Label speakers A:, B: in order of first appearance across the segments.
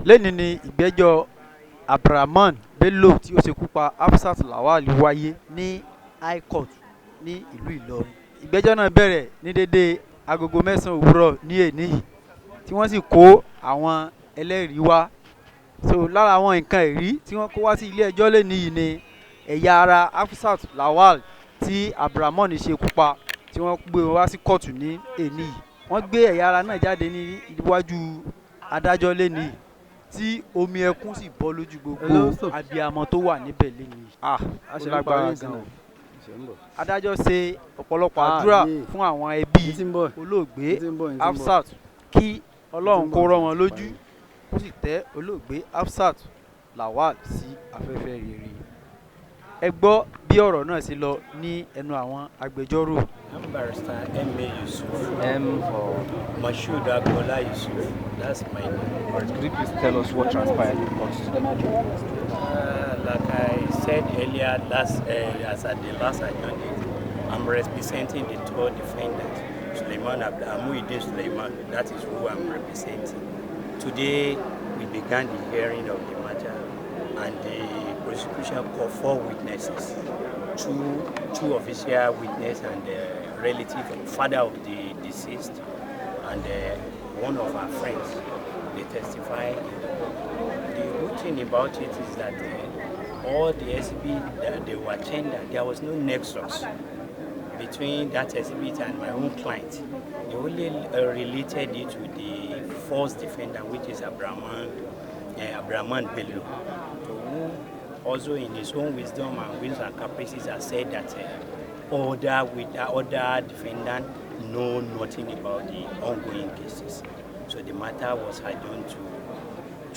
A: Lẹ́ni ní ìgbẹ́jọ́ Abdulrahman Bello tí ó ṣekú pa Hafsat Lawal wáyé ní High Court ní ìlú Ìlọrin. Ìgbẹ́jọ́ náà bẹ̀rẹ̀ ní dédé agogo 9 òwúrọ̀ ní èní yìí, tí wọ́n sì kó àwọn ẹlẹ́rìí wá. So lára àwọn nǹkan ẹ̀rí tí wọ́n kó wá sí ilé ẹjọ́ lẹ́ni yìí ni ẹ̀yà ara Hafsat Lawal tí Abdulrahman ṣekú pa, tí wọ́n gbé wá sí kóòtù ní èní yìí. Wọ́n gbé ẹ̀yà ara náà jáde ní iwájú adájọ́ lẹ́ni yìí, tí omi ẹkún sì bọ́ lójú gbogbo
B: Hello, stop.
A: abiyamọ tó wà níbẹ̀ lẹ́ni yìí. Ah,
B: A
A: ó
B: ṣe ń
A: lágbára
B: parí
A: gan o.
B: ìsìn náà.
A: Adájọ́ ṣe ọ̀pọ̀lọpọ̀
B: Ah,
A: àdúrà
B: yé.
A: fún àwọn ẹbí
B: Ní tí ń bọ̀.
A: olóògbé
B: Ní tí ń bọ̀, ní tí ń bọ̀.
A: Hafsat, kí Ọlọ́run
B: Ní tí ń
A: kó
B: bọ̀,
A: rọ́
B: ní
A: wọn
B: tí ń
A: lójú,
B: parí.
A: kó sì tẹ́ olóògbé Hafsat Lawal sí afẹ́fẹ́ rere. Ẹ gbọ́ bí ọ̀rọ̀ náà ṣe lọ ní ẹnu àwọn agbẹjọ́rò.
C: I'm Barrister M.A. Yusuf.
D: M for
C: Moshood Agbola Yusuf. That's my name.
D: All right, could you please tell us what transpired in court today?
C: Like I said earlier, as at the last adjourned, I'm representing the third defendant, Suleiman Muhyiddin Suleiman. That is who I'm representing. Today, we began the hearing of the matter, and the prosecution called four witnesses, two official witness and the relative, father of the deceased, and one of our friends. They testify in the court. The good thing about it is that all the exhibit that they were tendered, there was no nexus between that exhibit and my own client. They only related it to the first defendant, which is Abraman Bello, who also in his own wisdom and whims and caprices has said that other defendant know nothing about the ongoing cases. So the matter was adjourned to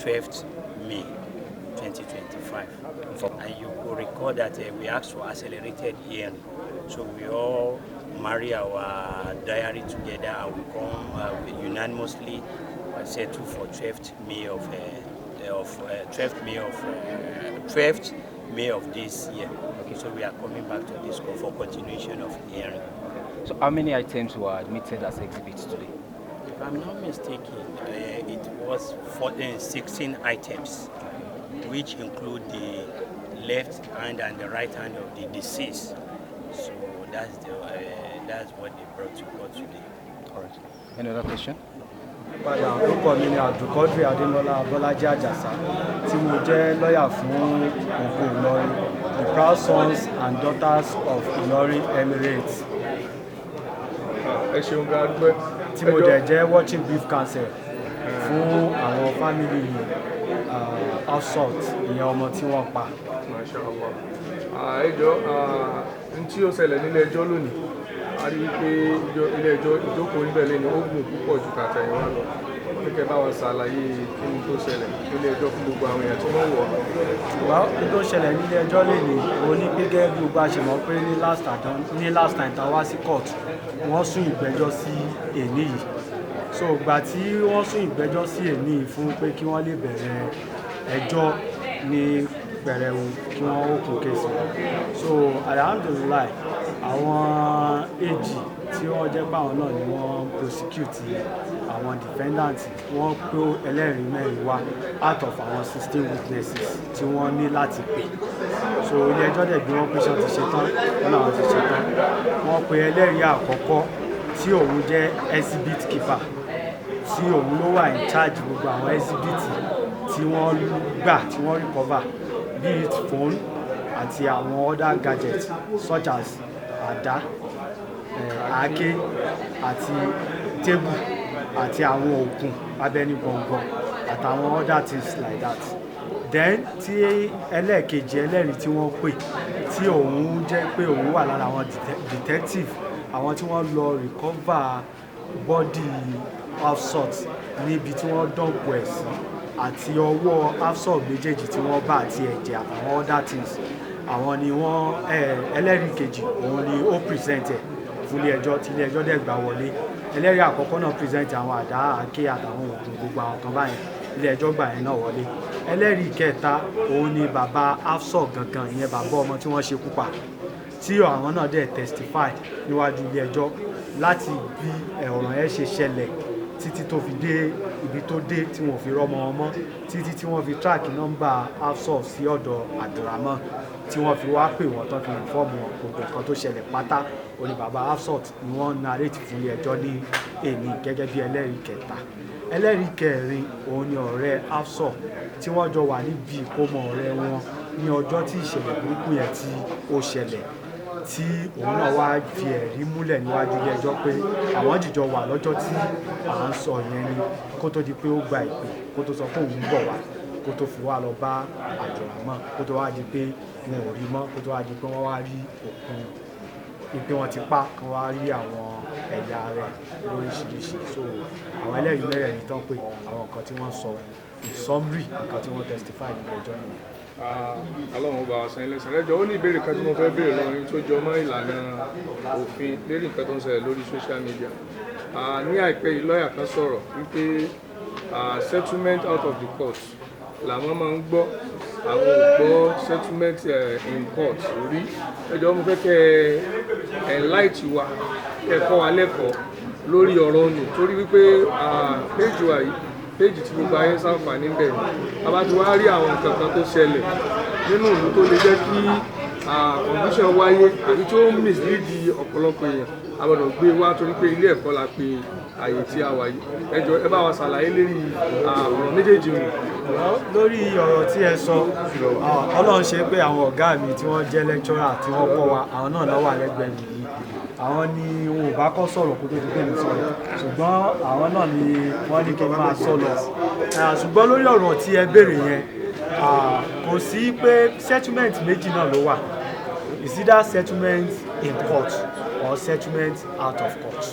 C: 12th May 2025. And you could recall that we asked for accelerated hearing. So we all marry our diary together and we come unanimously settle for 12th May of this year. Okay. So we are coming back to this court for continuation of hearing.
D: So how many items were admitted as exhibits today?
C: If I'm not mistaken, it was 14, 16 items, which include the left hand and the right hand of the deceased. So that's what they brought to court today.
D: All right. Any other question?
E: Padà, orúkọ mi ni Abdulkadir Adémọlá Bọ́lájí Àjàsà, tí mo jẹ́ lọ́ọ̀yà fún Ògo Ìlọrin, the proud sons and daughters of Ìlọrin Emirates.
F: Ẹ ṣeun gan, dúpẹ́.
E: Tí mo dẹ̀ jẹ́ watching brief counsel fún àwọn family Hafsat, ìyẹn ọmọ tí wọ́n pa.
F: Masha Allah. Ẹ jọ, n tí ó ṣẹlẹ̀ nílé ẹjọ́ lónìí, a rí i pé ilé ẹjọ́, ìjókòó níbẹ̀ lẹ́nu ó gùn púpọ̀ ju tàtẹ̀yìnwá lọ. Kíkẹ́ bá wa ṣàlàyé kí ni tó ṣẹlẹ̀ nílé ẹjọ́ fún gbogbo àwọn èèyàn tí wọ́n wọ̀.
E: Well, ní tó ṣẹlẹ̀ nílé ẹjọ́ lè ní òun ní pé gẹ́gẹ́ bí gbogbo a ṣe mọ̀ pé ní last time tá a wá sí court, wọ́n sún ìgbẹ́jọ́ sí èní yìí. So ìgbà tí wọ́n sún ìgbẹ́jọ́ sí èní yìí fún pé kí wọ́n lè bẹ̀rẹ̀ ẹjọ́ ní pẹrẹwu, kí wọ́n open case. So alhamdulillahi, àwọn AG tí wọ́n jẹ́ pé àwọn náà ni wọ́n prosecute àwọn defendant, wọ́n kó ẹlẹ́rìí mẹ́rin wá out of àwọn 16 witnesses tí wọ́n ní láti pè. So ilé ẹjọ́ dẹ̀ bí wọ́n pé ṣé wọ́n ti ṣe tán, wọ́n náà ti ṣe tán. Wọ́n pe ẹlẹ́rìí àkọ́kọ́, tí òun jẹ́ exhibit keeper, tí òun ló wà in charge gbogbo àwọn exhibit tí wọ́n gbà, tí wọ́n recover, be it phone àti àwọn other gadgets such as àdá, àáké àti table àti àwọn oògùn abẹnugbọ̀ngbọ̀n àtàwọn other things like that. Then tí ẹlẹ́ẹ̀kejì ẹlẹ́rìí tí wọ́n pè, tí òun jẹ́ pé òun wà lára àwọn detective, àwọn tí wọ́n lọ recover body Hafsat níbi tí wọ́n dump ẹ̀ sí, àti ọwọ́ Hafsat méjèèjì tí wọ́n bá àti ẹ̀jẹ̀ àtàwọn other things, àwọn ni wọ́n ẹlẹ́rìí kejì, òun ni ó present ẹ̀ fún ilé ẹjọ́, tí ilé ẹjọ́ dẹ̀ gbà wọlé. Ẹlẹ́rìí àkọ́kọ́ náà present àwọn àdá, àáké àtàwọn oògùn, gbogbo àwọn kan báyẹn, ilé ẹjọ́ gbà yẹn náà wọlé. Ẹlẹ́rìí kẹta, òun ni bàbá Hafsat gangan, ìyẹn bàbá ọmọ tí wọ́n ṣekú pa, tí àwọn náà dẹ̀ testify níwájú ilé ẹjọ́ láti bí ọ̀rọ̀ yẹn ṣe ṣẹlẹ̀. Tí Títí tó fi dé ibi tó dé, tí wọ́n fi rọ́mọ wọn mọ́, títí tí wọ́n fi track nọ́mbà Hafsat sí ọ̀dọ̀ Abdulrahman, tí wọ́n fi wá pè wọ́n tán, fi inform wọn. Gbogbo nǹkan tó ṣẹlẹ̀ pátá oní bàbá Hafsat ni wọ́n narrate fún ilé ẹjọ́ ní èní gẹ́gẹ́ bí ẹlẹ́rìí kẹta. Ẹlẹ́rìí kẹrin, òun ni ọ̀rẹ́ Hafsat tí wọ́n jọ wà níbi ìkómọ ọ̀rẹ́ wọn ní ọjọ́ tí ìṣẹ̀lẹ̀ burúkú yẹn tí ó ṣẹlẹ̀, tí òun náà wá fi ẹ̀rí múlẹ̀ níwájú ilé ẹjọ́ pé àwọn jìjọ wà lọ́jọ́ tí à ń sọ yẹn ni, kó tó di pé ó gba ìpè, kó tó sọ pé òun ń bọ̀ wá, kó tó fi wá lọ bá Abdulrahman, kó tó wá di pé wọn ò rí mọ́, kó tó wá di pé wọ́n wá rí òkú, ìpè wọn ti pa, kí wọ́n wá rí àwọn ẹ̀yà rẹ̀ lóríṣiríṣi. So àwọn ẹlẹ́rìí mẹ́rẹ̀ẹ̀rin tán pé àwọn nǹkan tí wọ́n sọ in summary, nǹkan tí wọ́n testify nílé ẹjọ́ nìyẹn.
F: Ọlọ́run ó bá wa san ilé san lẹ́jọ́. Ó ní ìbéèrè kan tí mo fẹ́ béèrè lọ́wọ́ yín tó jọ mọ́ ìlànà òfin lérí nǹkan tó ń ṣẹlẹ̀ lórí social media. Ní àìpẹ́ yìí, lọ́ọ̀yà kan sọ̀rọ̀ wípé settlement out of the court làwọn máa ń gbọ́, àwọn ò gbọ́ settlement in court rí. Ẹ jọ̀ọ́, mo fẹ́ kẹ́ ẹ enlight wa, kẹ́ ẹ kọ́ wa lẹ́kọ̀ọ́ lórí ọ̀rọ̀ ọ̀nù, torí wípé péjì wa yìí, péjì tí gbogbo ayé ń ṣàǹfààní bẹ̀ ni. A bá ti wá rí àwọn nǹkan kan tó ṣẹlẹ̀ nínú ìlú tó lè jẹ́ kí confusion wáyé àbí tó mislead ọ̀pọ̀lọpọ̀ èèyàn, a gbọ́dọ̀ gbé wá, torí pé ilé ẹ̀kọ́ la pe àyè tí a wà yìí. Ẹ jọ̀ọ́, ẹ bá wa ṣàlàyé lérí ọ̀rọ̀ méjèèjì nù.
E: Lórí ọ̀rọ̀ tí ẹ sọ, Ọlọ́run ṣe pé àwọn ọ̀gá mi tí wọ́n jẹ́ lecturer tí wọ́n kọ́ wa, àwọn náà ló wà lẹ́gbẹ̀ẹ́ mi yìí. Àwọn ni wọn ò bá kọ́ sọ̀rọ̀ kó tó di pé mi sọ̀rọ̀, ṣùgbọ́n àwọn náà ni wọ́n ní kí n máa sọ lọ. Ṣùgbọ́n lórí ọ̀rọ̀ tí ẹ béèrè yẹn, kò sí pé settlement méjì náà ló wà. It's either settlement in court or settlement out of court.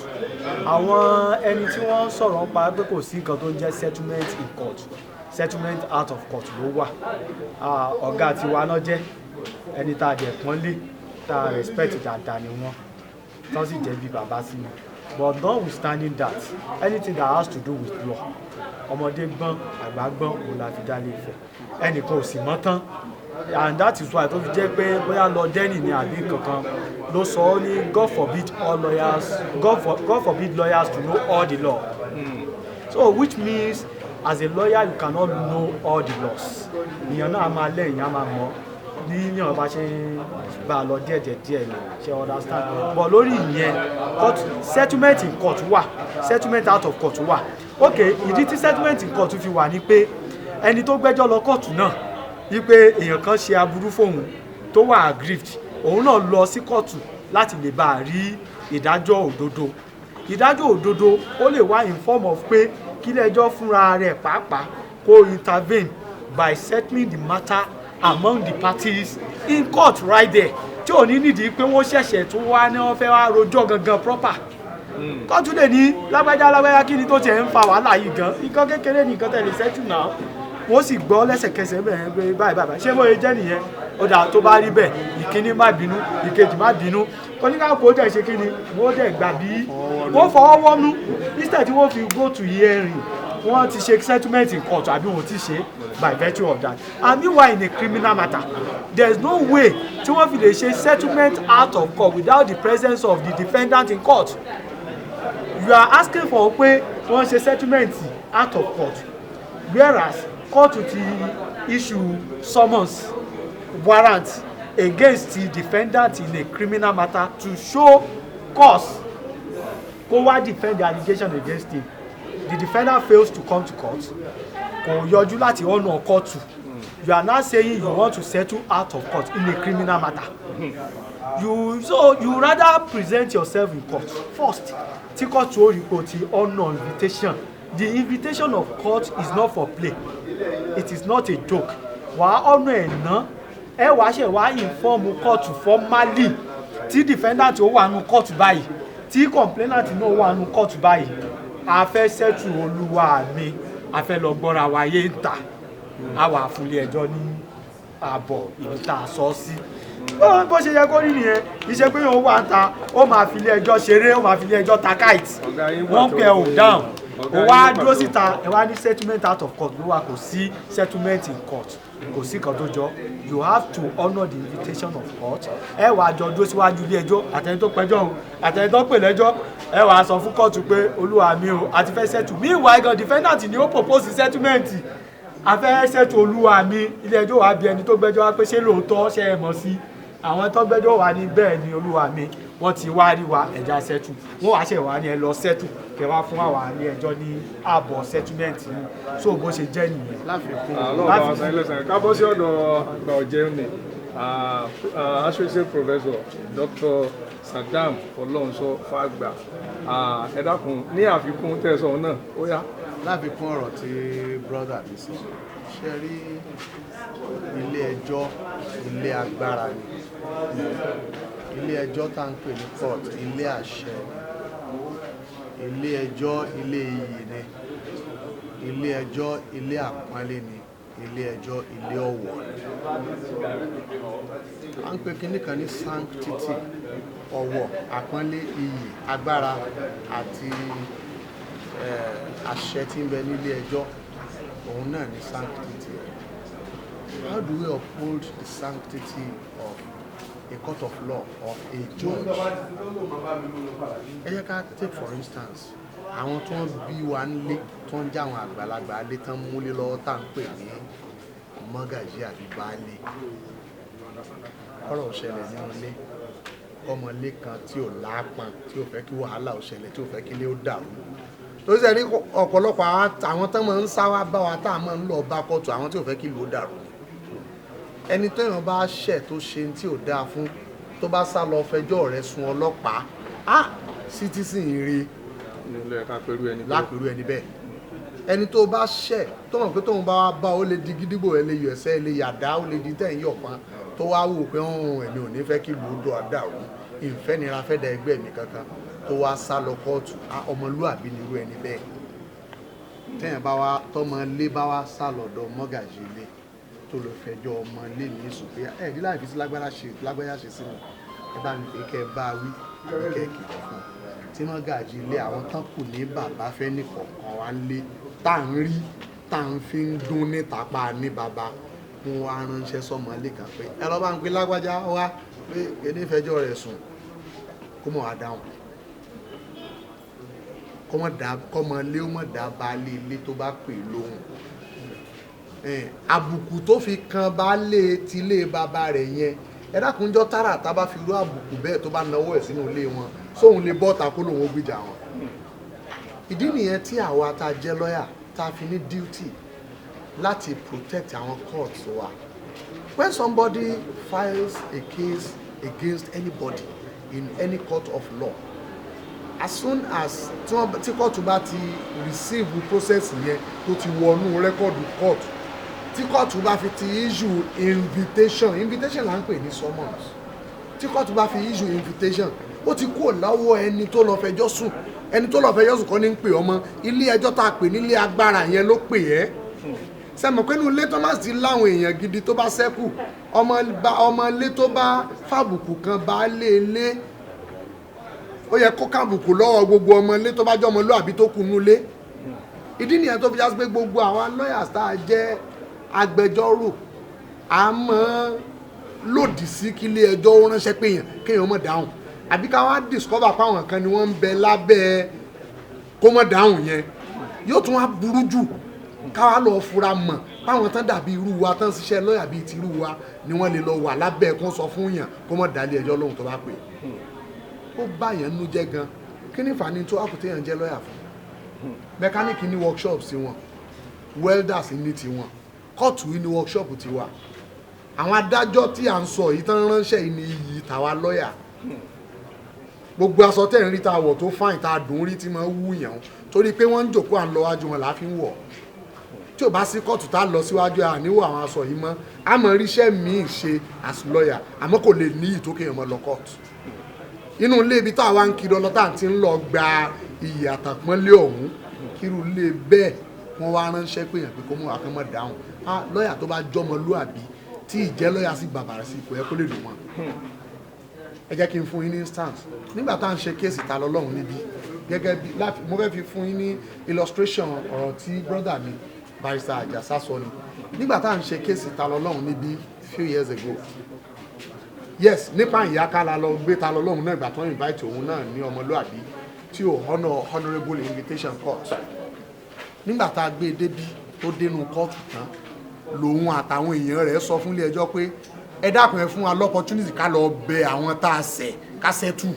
E: Àwọn ẹni tí wọ́n sọ̀rọ̀ ń pa pé kò sí nǹkan tó ń jẹ́ settlement in court, settlement out of court ló wà, ọ̀gá tiwa náà jẹ́ ẹni tá a dẹ̀ pọ́nlé, tá a respect dáadáa ni wọ́n, tán sì jẹ́ bí bàbá sí mi. But notwithstanding that, anything that has to do with law, ọmọdé gbọ́n, àgbà gbọ́n, òun la fi dá lé Ifẹ̀. Ẹnìkan ò sì mọ̀ tán, and that is why tó fi jẹ́ pé bóyá lọ dẹ́nì ni àbí kankan ló sọ ọ́ ní, God forbid all lawyers, God forbid lawyers to know all the law. So which means as a lawyer, you cannot know all the laws. Ìyẹn náà a máa lẹ́yìn, a máa mọ̀ ní yàn bá ṣe ń bá a lọ díẹ̀ díẹ̀ díẹ̀ ni, ṣe understand? But lórí ìyẹn, court settlement in court wà, settlement out of court wà. Ok, ìdí tí settlement in court fi wà ni pé ẹni tó gbẹ́jọ́ lọ kóòtù náà wípé èèyàn kan ṣe aburú fóun, tó wà aggrieved, òun náà lọ sí kóòtù láti lè bá a rí ìdájọ́ òdodo. Ìdájọ́ òdodo, ó lè wá in form of pé kílẹ̀-ẹjọ́ fúnra rẹ̀ pàápàá kó intervene by settling the matter among the parties in court right there, tí ò ní nídìí pé wọ́n ṣẹ̀ṣẹ̀ tún wá ní wọ́n fẹ́ wá rojọ́ gangan proper. Kóòtù lè ní, "Lágbájá, lágbájá, kí ni tó tiẹ̀ ń fa wàhálà yìí gan? Nǹkan kékeré ní nǹkan tẹ̀lé settle náà." Wọ́n sì gbọ́ lẹ́sẹ̀kẹsẹ̀ bẹ́ẹ̀ pé báyìí báyìí, ṣé bóyá jẹ́ nìyẹn? Ó dà, tó bá rí bẹ́ẹ̀, ìkíní má bínú, ìkejì má bínú, oníkàkó dẹ̀ ṣe kí ni, wọ́n dẹ̀ gbà bí wọ́n fọwọ́ wọ́nú. Instead tí wọ́n fi go to hearing, wọ́n ti ṣe settlement in court àbí wọ́n ti ṣe by virtue of that. And meanwhile, in a criminal matter, there is no way tí wọ́n fi lè ṣe settlement out of court without the presence of the defendant in court. You are asking for pé wọ́n ṣe settlement out of court, whereas court ti issue summons, warrant against the defendant in a criminal matter to show cause, kó wá defend the allegation against him. The defendant fails to come to court, kò yọjú láti ọ̀nà kóòtù. You are now saying you want to settle out of court in a criminal matter. You so you rather present yourself in court first, tí court ó rí pé o ti honour invitation. The invitation of court is not for play, it is not a joke. Wàá honour ẹ̀ ná, ẹ wàá ṣe wàá inform court formally, tí defendant ó wà nù court báyìí, tí complainant náà wà nù court báyìí, "A fẹ́ settle, olúwa mi, a fẹ́ lọ gbọ́ra wa yé ń ta." A wà fúnlé ẹjọ́ ní àbọ̀ ibi tá a sọ sí. Bó ṣe yẹ kó rí nìyẹn. Iṣẹ́ pé yóò wà ń ta, ó máa fi ilé ẹjọ́ ṣeré, ó máa fi ilé ẹjọ́ ta kite.
F: Ọ̀gá yín wà
E: wọ́n
F: tó
E: pẹ̀ ò
F: pé
E: down. Ó wá dúró síta, ẹ wá ní settlement out of court ló wà. Kò sí settlement in court, kò sí kan tó jọ. You have to honour the invitation of court. Ẹ wàá jọ dúró síwájú ilé ẹjọ́, àtẹni tó pẹjọ́ o, àtẹni tó pè lẹ́jọ́. Ẹ wàá sọ fún kóòtù pé, "Olúwa mi o, a ti fẹ́ settle." Meanwhile gan, defendant ni ó propose settlement. "A fẹ́ settle, olúwa mi." Ilé ẹjọ́ wàá bi ẹni tó gbẹ́jọ́ wá pé, "Ṣé lóòótọ́? Ṣé ẹ mọ̀ sí?" Àwọn tó gbẹ́jọ́ wà ní, "Bẹ́ẹ̀ ni, olúwa mi, wọ́n ti wá rí wa, ẹ̀já settle." Wọ́n wá ṣẹ̀ wá ní, "Ẹ lọ settle, kẹ wá fún àwa ní ẹjọ́ ní ààbọ̀ settlement yìí." So bó ṣe jẹ́ nìyẹn.
B: Láfikún.
F: Ọlọ́run bá wa san ilé sàn. Ká bọ́ sí ọ̀dọ̀ àgbà ọ̀jẹ̀ ní Associate Professor Dr. Saddam Ọlọ́runṣọ́ Fàgbà. Ẹ dákun, ní àfikún tẹ̀sán náà, ó yá.
B: Láfikún ọ̀rọ̀ tí brother mi sọ, ṣe rí, ilé ẹjọ́, ilé agbára ni. Ilé ẹjọ́ tá ń pè ní court, ilé àṣẹ ni. Ilé ẹjọ́, ilé iyì ni. Ilé ẹjọ́, ilé àpọ́nlé ni. Ilé ẹjọ́, ilé ọ̀wọ̀ ni. À ń pè kinní kan ní sanctity: ọ̀wọ̀, àpọ́nlé, iyì, agbára àti àṣẹ tí ń bẹ nílé ẹjọ́, òun náà ní sanctity ẹ̀. How do we uphold the sanctity of a court of law, of a judge? Ẹ jẹ́ ká take for instance àwọn tó ń bí wa nílé, tó ń jẹ́ àwọn àgbàlagbà ilé tán múlé lọ́wọ́, tá à ń pè ní mọ́gàjí àbí baálé. Kọ́rọ̀ ò ṣẹlẹ̀ nínú ilé, kọ́mọlé kan tí ò láápọn, tí ò fẹ́ kí wàhálà ò ṣẹlẹ̀, tí ò fẹ́ kí ilé ó dàrú, tó ṣe rí ọ̀pọ̀lọpọ̀ àwọn tán máa ń sá wá bá wa, tá a máa ń lọ bá kóòtù, àwọn tí ò fẹ́ kí ìlú ó dàrú ni. Ẹni téèyàn bá ṣẹ̀, tó ṣe tí ò dáa fún, tó bá sá lọ fẹjọ́ rẹ̀ sùn ọlọ́pàá, á citizen rí
F: Nílé ẹ̀ka pẹ̀lú ẹni bẹ́ẹ̀.
B: Lápẹ̀rú ẹni bẹ́ẹ̀, ẹni tó bá ṣẹ̀, tó mọ̀ pé tóun bá wá bá, ó lè di gídígbò, ẹ lè yọ ẹsẹ̀, ẹ lè yàdá, ó lè di tẹ̀yìn yọ̀pọ̀n, tó wá wò pé ọ̀hún, ẹ̀mí ò ní fẹ́ kí ìlú ó dọ̀ dàrú, ìfẹ́ nira fẹ́ da ẹgbẹ́ mi kankan, tó wá sá lọ kóòtù, á ọmọlúàbí nírú ẹni bẹ́ẹ̀. Tẹ́yìn bá wá tọmọ ilé bá wá sá lọ́dọ̀ mọ́gàjì ilé, tó lọ fẹjọ́ ọmọ ilé mi sùn pé, "Ẹ ní láì fi sí lágbára ṣe, lágbájá ṣe sí mi, ẹ bá mi pé kẹ́ ẹ bá wí àbí kẹ́ ẹ kìlọ̀ fún un." Tí mọ́gàjì ilé, àwọn tán kù ní bàbá fẹ́ ní kọ̀ọ̀kan wá lé, tá à ń rí, tá à ń fi ń dún níta pa ní bàbá wọn, wá ránṣẹ́ sọmọ ilé kan pé, "Ẹ lọ́ bá ń pe lágbájá wá pé kéde fẹjọ́ rẹ̀ sùn," kó mọ̀ wá dáhùn, kọ́mọ dá kọ́mọ ilé, ó mọ̀ dá baálé ilé tó bá pè lóhùn. Àbùkù tó fi kan baálé tilé bàbá rẹ̀ yẹn, ẹ dákunjọ́ tára tá bá fi rú àbùkù bẹ́ẹ̀, tó bá náwó ẹ̀ sínú ilé wọn, sóun lè bọ́ta kó lòun ó gbìjà wọn? Ìdí nìyẹn tí àwa tá a jẹ́ lọ́yà, tá a fi ní duty láti protect àwọn courts wa. When somebody files a case against anybody in any court of law, as soon as tí wọ́n tí kóòtù bá ti receive process yẹn, tó ti wọnú record court, tí kóòtù bá fi ti issue invitation, invitation là ń pè ní summons, tí kóòtù bá fi issue invitation, ó ti kúrò lọ́wọ́ ẹni tó lọ fẹjọ́ sùn. Ẹni tó lọ fẹjọ́ sùn kọ́ ní ń pè ọmọ ilé ẹjọ́ tá a pè nílé agbára yẹn ló pè ẹ́. Sẹ́mi pé inú ilé tó má sí láwọn èèyàn gidi tó bá ṣẹ́kù, ọmọ ilé tó bá fàbùkù kan bá lé ilé, ó yẹ kó kàbùkù lọ́wọ́ gbogbo ọmọ ilé tó bá jẹ́ ọmọlúàbí tó kù nulé. Ìdí nìyẹn tó fi já sí pé gbogbo àwa lawyers tá a jẹ́ agbẹjọ́rò, a mọ̀ lòdì sí kí ilé ẹjọ́ ó ránṣẹ́ pé èèyàn, kéèyàn mọ̀ dáhùn, àbí ká wá discover pé àwọn kan ni wọ́n ń bẹ lábẹ́ kó mọ̀ dáhùn yẹn. Yóò tún wá burú jù ká wá lọ fura mọ̀ páwọn tán dàbí irú wa, tán ṣiṣẹ́ lọ́ọ̀yà bíi tirú wa, ni wọ́n lè lọ wà lábẹ́ kó sọ fún yàn kó mọ̀ dálé ẹjọ́ lóhùn tó bá pè. Ó bá yẹn nú jẹ́ gan. Kí ní fàní tó àkùtì yẹn jẹ́ lọ́ọ̀yà fún? Mẹkáníìkì ní workshop sí wọn, welders ní tiwọn, kóòtù ní workshop tiwa. Àwọn adájọ́ tí à ń sọ yìí tán ránṣẹ́ yìí ní iyì tàwa lọ́ọ̀yà. Gbogbo aṣọ tẹ̀ ń rí tá a wọ̀ tó fine, tá a dùn rí, tí máa ń wú yàn, torí pé wọ́n ń jòkó, à ń lọ wájú wọn là á fi ń wọ̀. Tí ò bá sí kóòtù tá a lọ síwájú, àníwò àwọn aṣọ yìí mọ́. A mọ̀ ríṣẹ́ míì ṣe as lawyer, àmọ́ kò lè níyì tó kéèyàn mọ́ lọ kóòtù. Inú ilé ibi tá a wá ń kiri ọlọ́tà tí ń lọ gba iyì àtàpọ́nlé ọ̀hún, kírú ilé bẹ́ẹ̀ wọ́n wá ránṣẹ́ pé èèyàn pé kó mú àkànmọ́ dáhùn, ah, lọ́ọ̀yà tó bá jọmọlúàbí, tí ìjẹ́ lọ́ọ̀yà sì bàbàrà sí ipò ẹ, kó lè dùn mọ́. Ẹ jẹ́ kí n fún yín ní instance. Nígbà tá à ń ṣe case Ta lọ́lọ́run níbí, Gẹ́gẹ́ bí mo fẹ́ fi fún yín ní illustration ọ̀rọ̀ tí brother mi Barrister Àjàsá sọ ni nígbà tá à ń ṣe case Ta lọ́lọ́run níbí few years ago. Yes, nípa ìyáká la lọ gbé Ta lọ́lọ́run náà ìgbà tó ń invite òun náà ní ọmọlúàbí tí ò honour honourable invitation court. Nígbà tá a gbé e débí tó dénú kóòtù tán, lòun àtàwọn èèyàn rẹ̀ sọ fún ilé ẹjọ́ pé ẹ dákun, ẹ fún wa l'opportunity ká lọ bẹ àwọn tá a ṣẹ̀, ká settle.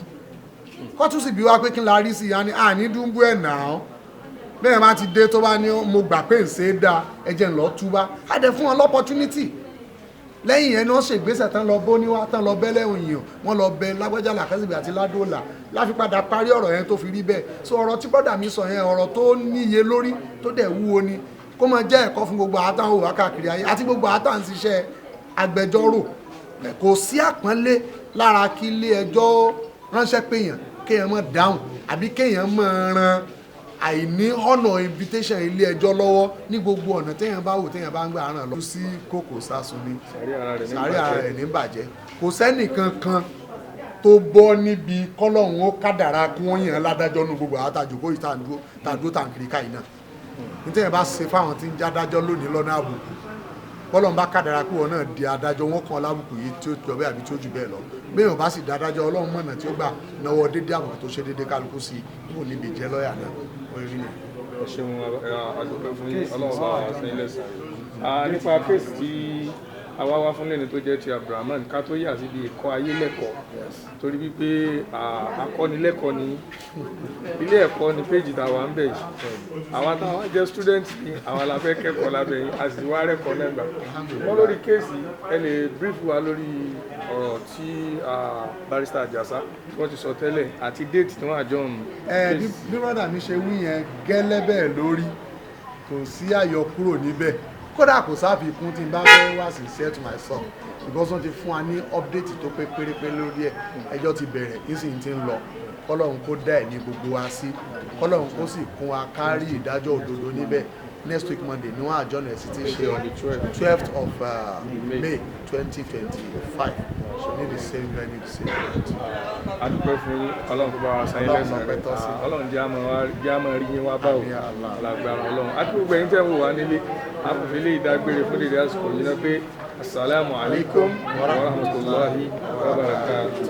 B: Kóòtù sì bí wá pé kí n la rí sí i, àní dúnbú ẹ̀ nà án bẹ́ẹ̀ bá ti dé tó bá ní mo gbà pé ń ṣe é dáa, ẹ jẹ́ ń lọ túbá. Á dẹ̀ fún wọn l'opportunity. Lẹ́yìn yẹn náà ṣègbésẹ̀ tán, lọ bóníwá tán, lọ bẹ́ lẹ́hìn èèyàn, wọ́n lọ bẹ lágbájá, làkàṣìbì àti ládòlà láfi padà parí ọ̀rọ̀ yẹn tó fi rí bẹ́ẹ̀. So ọ̀rọ̀ tí bọ́dà mi sọ yẹn, ọ̀rọ̀ tó níye lórí tó dẹ̀ wúwo ni, kó máa jẹ́ ẹ̀kọ́ fún gbogbo àtàwọn òwà káàkiri ayé àti gbogbo àtàwọn ṣiṣẹ́ agbẹjọ́rò. Kò sí àpọ́nlé lára kí ilé ẹjọ́ ránṣẹ́ péyàn kéèyàn má dáhùn àbí kéèyàn máa ran àìní ọ̀nà invitation ilé ẹjọ́ lọ́wọ́ ní gbogbo ọ̀nà téèyàn bá wò téèyàn bá ń gbà ràn lọ. Sí kòkò sásun ni
F: Sàárè ara rẹ̀ ní
B: sàárè ara
F: bàjẹ́.
B: Rẹ̀ ní bàjẹ́. Kò sẹ́nìkan kan tó bọ́ níbi kọ́lọ́hún ó kádàrá kí wọ́n yàn án ládájọ́ nu gbogbo àwọn àtàjòkó yìí tá à ń dúró tá à ń dúró tá à ń kiri káyìí náà. Ní téèyàn bá ṣe fáwọn tí ń jádájọ́ lónìí lọ́nà àbùkù, bọ́lọ́n bá kádàrá kí wọn náà di adájọ́, wọn kàn lábùkù yìí tí ó jọ bẹ́ẹ̀ àbí tí ó jù bẹ́ẹ̀ lọ. Bẹ́ẹ̀ ò bá sì dádájọ́, Ọlọ́run mọ̀nà tí ó gbà náwó dédé àbùkù tó ṣe dédé kálukú sí i kò níbi jẹ́ lọ́ọ̀yà náà ó rí nìyẹn.
F: Ẹ ṣeun, adúpẹ́ fún yín. Ọlọ́run bá wa san ilé sàn. Nípa case tí àwa wá fún lẹ́ni tó jẹ́ ti Abdulrahman, ká tó yà síbi ẹ̀kọ́ ayé lẹ́kọ̀ọ́, torí wípé akọ́nilẹ́kọ̀ọ́ ni ilé ẹ̀kọ́ ni péjì tá a wà ń bẹ̀ yìí. Àwa táwa jẹ́ student ni àwa la fẹ́ kẹ́kọ̀ọ́ lábẹ́ yín, a sì wá rẹ́kọ̀ọ́ náà gbà wọ́n lórí case. Ẹ lè brief wa lórí ọ̀rọ̀ tí Barrister Àjàsá tí wọ́n ti sọ tẹ́lẹ̀ àti date tí wọ́n adjourn
B: Ẹ bí
F: case.
B: Bí brother mi ṣe wí yẹn gẹ́lẹ́ bẹ́ẹ̀ lórí, kò sí àyọkúrò níbẹ̀, kódà kò sáfikún. Tí n bá fẹ́ wá sincere to myself, because wọ́n ti fún wa ní update tó pé pérépé lórí ẹ̀. Ẹjọ́ ti bẹ̀rẹ̀, nísìnyí ti ń lọ. Kọ́lọ́hún kó dá ẹ̀ ní gbogbo wa sí, kọ́lọ́hún kó sì kún wa kárí ìdájọ́ òdodo níbẹ̀. Next week Monday ni wọ́n adjourn ẹ̀ sí ti ṣe
F: On the 12th.
B: 12th of May 2025, so ní the same venue, the same date.
F: Adúpẹ́ fún yín. Ọlọ́run tó bá wa san yín
B: Ọlọ́run
F: lẹ́san.
B: ọpẹ́ tọ́ sí.
F: Ọlọ́run jẹ́ àmọ́ rí yín wá báwo
B: Àmín, Allah.
F: lágbára Ọlọ́run. Àti gbogbo ẹ̀yin tẹ́ ń wò wá nílé, a kò fi lè dágbére fún dèdè àsìkò yìí náà pé asalaamu alaykum wa rahmatulahi wa barakatuh.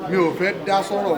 B: Mi ò fẹ́ dá sọ̀rọ̀.